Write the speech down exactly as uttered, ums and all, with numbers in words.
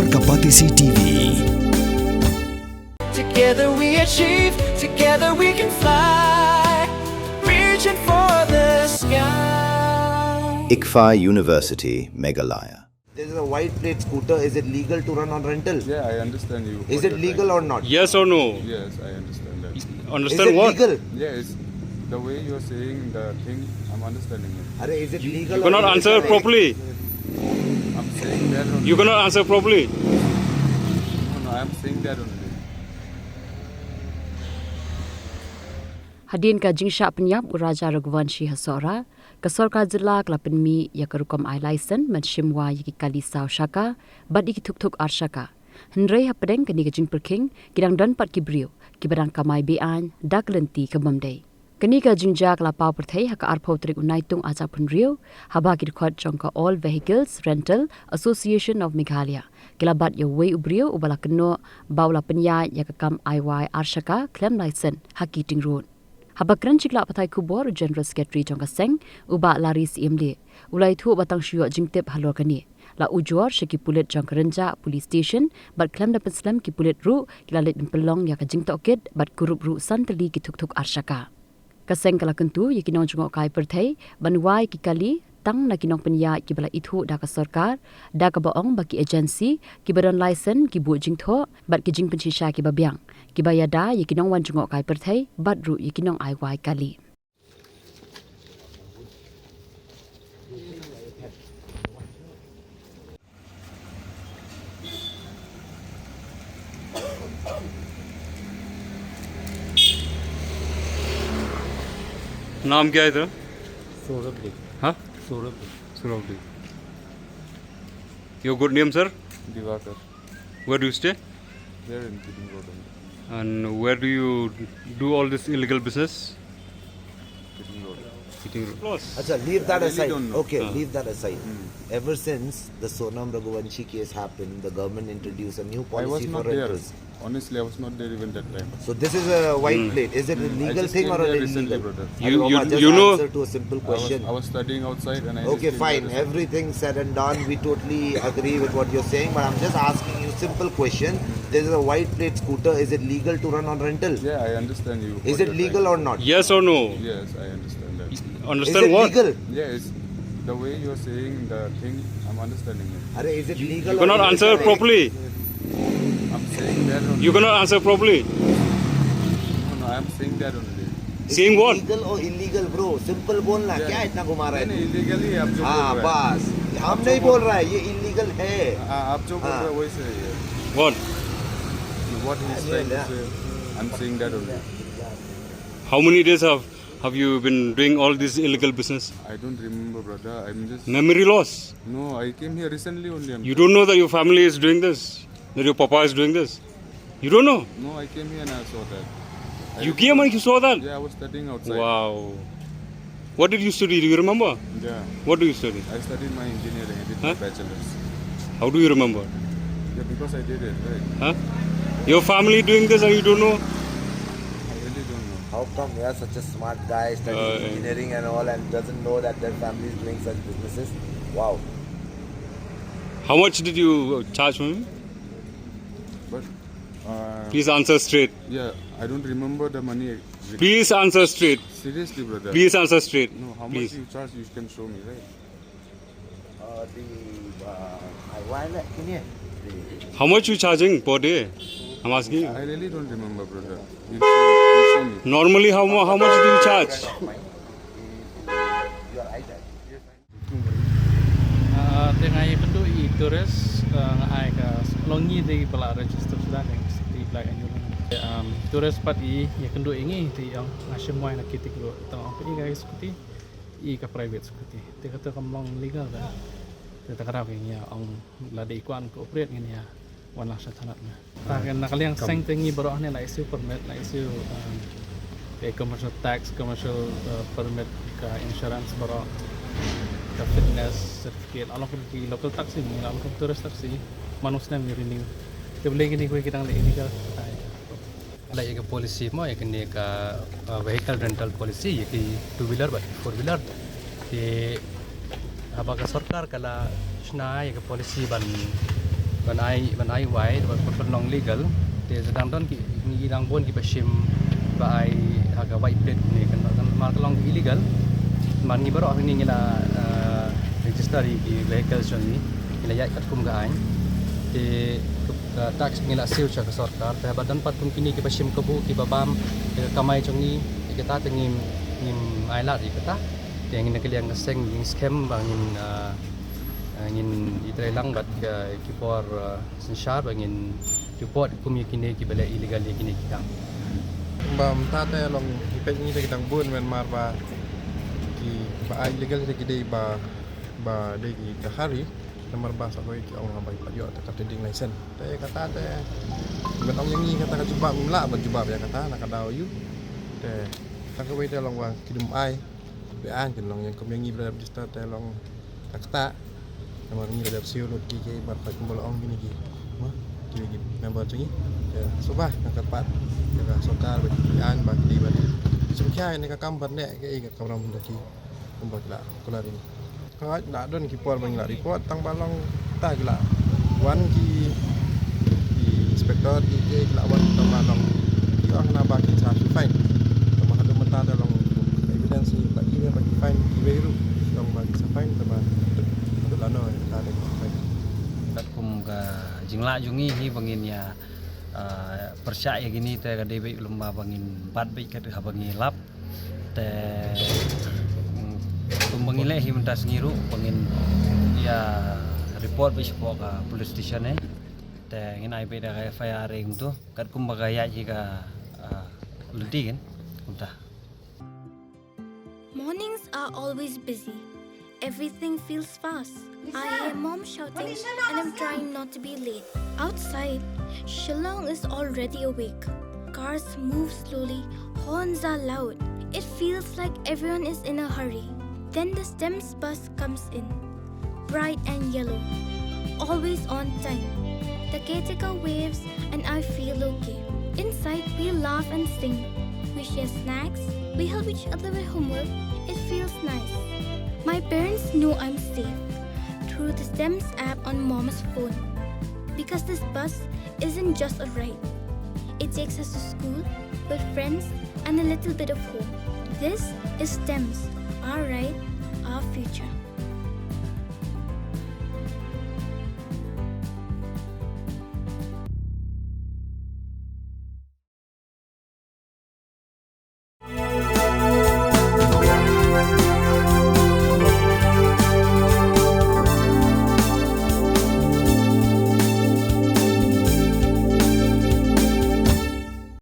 Kapatisi T V. Together we achieve, together we can fly. Reaching for the sky. ICFAI University, Meghalaya. This is a white plate scooter. Is it legal to run on rental? Yeah, I understand you. Is it legal or not? Yes or no? Yes, I understand that. Understand Is it what? Legal? Yeah, it's the way you're saying the thing, I'm understanding it. Are, is it legal? You cannot answer properly. I'm saying that only. You cannot answer properly. No, no, I'm saying that only. Hadien ka jingshah pynïap u Raja Raghuvanshi ha Sohra, ka sorkar jylla ka la pynmih ïa ka rukom ai laisen ban shim wai ïa ki kali saw shaka bad ïa ki thuk thuk ar shaka. Hynrei hapdeng kane ka jingpyrkhing ki dang don pat ki briew kiba dang kamai be-aiñ da ka lynti ka bym dei. Kane ka jingjia ka la paw pyrthei ha ka arphew tarik u Naitung arhajar arphew hynriew, haba ki dkhot jong ka All Vehicles Rental Association of Meghalaya ki la bat ïa uwei u briew uba la kynnoh ba u la pynïaid ïa ka kam ai wai ar shaka khlem laisen ha Keating Road. Haba kren sha ki lad pathai khubor u General Secretary jong ka seng, u Bah Larry Syiemlieh, u la ïathuh ba tang shu ïoh jingtip halor kane, la ujor sha ki pulit jong ka Rynjah Police Station bad khlem da pynslem ki pulit ruh ki la leit ban pynlong ïa ka jingtohkit bad kurup ruh san tylli ki thuk thuk ar shaka. Ka seng ka la kyntu ïa ki nongjngohkai pyrthei ban wai ki kali tang na ki nongpynïaid kiba la ithuh da ka sorkar, da kaba ong ba ki agency kiba don laisen ki buh jingthoh bad ki jingpynshisha kiba biang kiba ïada ïa ki nongwan jngohkai pyrthei bad ruh ïa ki nong ai wai kali. नाम क्या है तेरा? सौरभ डे। हाँ? Saurabh Dey. Saurabh Dey. Your good name, sir? Diwakar. Where do you stay? Here in Keating Road only. And where do you do all this illegal business? Keating Road. Keating Road. Acha, leave that I really aside. Don't know. Okay, Ah. Leave that aside. Ever since the Sonam Raghuvanshi case happened, the government introduced a new I was policy for not there. rentals. Honestly, I was not there even that time. So this is a white Hmm. plate. Is it a Hmm, I legal just thing came or an here recently, illegal? Brother. You- Aroma, you- just you know- answer to a simple I was, question. I was studying outside and I Okay, just came fine. here recently. Everything said and done, we totally agree with what you're saying, but I'm just asking you simple question. This is a white plate scooter. Is it legal to run on rental? Yeah, I understand you. Is what it you're legal trying or to not? Yes or no? Yes, I understand that. Is Understand it what? Legal? Yeah, it's the way you're saying the thing, I'm understanding it. Are, is it legal? You Or cannot illegal? Answer properly. I'm saying that only. You cannot answer properly. No, no, I'm saying that only. Is Saying it what? Legal or illegal, bro? Simple बोलना. Yeah. क्या इतना घुमा रहा नहीं, है नहीं, तू? Illegally आप जो हाँ, बोल रहे हैं। बस, हम नहीं बोल रहा है, ये illegal है। हाँ, आप जो बोल हाँ। रहे हैं वही सही है। What? What he's trying to say, I'm saying that only. How many days have have you been doing all this illegal business? I don't remember, brother. I'm just. Memory loss. No, I came here recently only. I'm You don't know that your family is doing this, that your papa is doing this. You don't know. No, I came here and I saw that. I You was- came and you saw that. Yeah, I was studying outside. Wow. What did you study? Do you remember? Yeah, What do you study? I studied my engineering. I did my Huh? Bachelor's. How do you remember? Yeah, because I did it, right? Huh? Your family doing this and you don't know? I really don't know. How come, yeah, such a smart guy studying Uh, engineering and all and doesn't know that their family is doing such businesses? Wow. How much did you charge for him? But uh, Please answer straight. Yeah, I don't remember the money. Exactly. Please answer straight. Seriously, brother. Please answer straight. No, how much Please. You charge? You can show me, right? Uh, the uh, I why not? Can you? How much you charging per day? I'm asking you. I really don't remember, brother. You show, you show me. Normally, how mu- how much do you charge? Your eyesight. Ah, te nga ïakynduh i tourist, ah, nga ai ka long ngi dei ba la register suda ne city black and yellow. Um, tourist pat i ïakynduh i ngi te i ong nga shim wai na Keating Road. Te nga ong pat i ka scooty, i ka private scooty. Te kata kam long legal da. Te ta ka daw ka ngi ong lada i kwah cooperate ngin ïa wan lang sha thanat na. Ta ka na ka liang seng te ngi baroh ne la issue permit, la issue, um, ka commercial tax, commercial, uh, permit, ka insurance baroh, ka fitness certificate, la long kum ki local taxi, la long kum tourist taxi, man u snem ngi renew. Te balei kine kiwei ki dang leh illegal. Ai. La ïa ka policy mo, ïa kane ka, uh, vehicle rental policy, ïa ki two wheeler bad ki four wheeler. Te haba ka sorkar ka la shna ïa ka policy ban, Ban ai, ban ai wai, ban pynlong legal. Te sa dang don ki, ngi dang bun kiba shim ba ai ha ka white plate ne kan, kan mar ka long illegal. Mar ngi baroh ngi ngi la, eh, register ïa ki vehicle jong ngi. Ngi la ïaid katkum ka aiñ. Te ka tax ngi la siew sha ka sorkar. Te haba don pat kum kine kiba shim kabu kiba bam ïa ka kamai jong ngi, ïa kata te ngim, ngim ai lad ïa kata. Te ngin na ka liang ka seng ngin skhem ba ngin, eh, eh, ngin ïatrei lang bad ka ki por, eh, synshar ba ngin report kum ïa kine kiba leh illegal ïa kine ki kam. Ba mynta te long ki peit ngi te ki dang bun, namar ba kiba ai illegal te ki dei ba, ba dei ki da hurry, namar ba sa kawei ki ong ba ki pat ïoh te ka trading license. Te kata te ban ong ïa ngi kata ka jubab, ngim lah ban jubab ïa kata na ka daw aïu. Te tang kawei te long ba ki dum ai, ba ai ki long ïa kum ïa ngi ba la register te long kata. Namar ngi la dep siew lut ki, ki bar pat kumba la ong kine ki, ma, ki, ki member jong ngi. Te sngewbha nga kyrpad ïa ka sorkar ba ki ai ba ki dei ban sngewkhia ïa kane ka kam ban leh kaei ka kamram jong ki kumba ki la kular ïa ngi. Hooid, la don ki por ba ngi la report tang ba long ta ki la wan ki, ki inspector ki, ki, ki la wan tang ba long ki ong na ba ki sa shu fine. Tang ba haduh mynta te long evidence ngi ba ki, ba ki fine kiwei ruh, ki ong ba ki sa fine, tang ba haduh lano ta te ki fine. Katkum ka jinglah jong ngi hi ba ngin ïa, ah, pyrshah ïa kine te ka dei beit lem ba ngin bat beit kat haba ngi lap. Te, mm, kumba ngi leh hi mynta sngi ruh ba ngin ïa report beit shapoh ka police station eh. Te ngin ai beit da ka F I R ïa kumto katkum ba ka ïaid hi ka, ah, lynti kan kumta. Mornings are always busy. Everything feels fast. I hear mom shouting and I'm trying not to be late. Outside, Shillong is already awake. Cars move slowly, horns are loud. It feels like everyone is in a hurry. Then the STEMS bus comes in, bright and yellow, always on time. The caretaker waves and I feel okay. Inside, we laugh and sing. We share snacks. We help each other with homework. It feels nice. My parents know I'm safe through the STEMS app on mom's phone because this bus isn't just a ride. It takes us to school, with friends, and a little bit of home. This is STEMS, our ride, our future.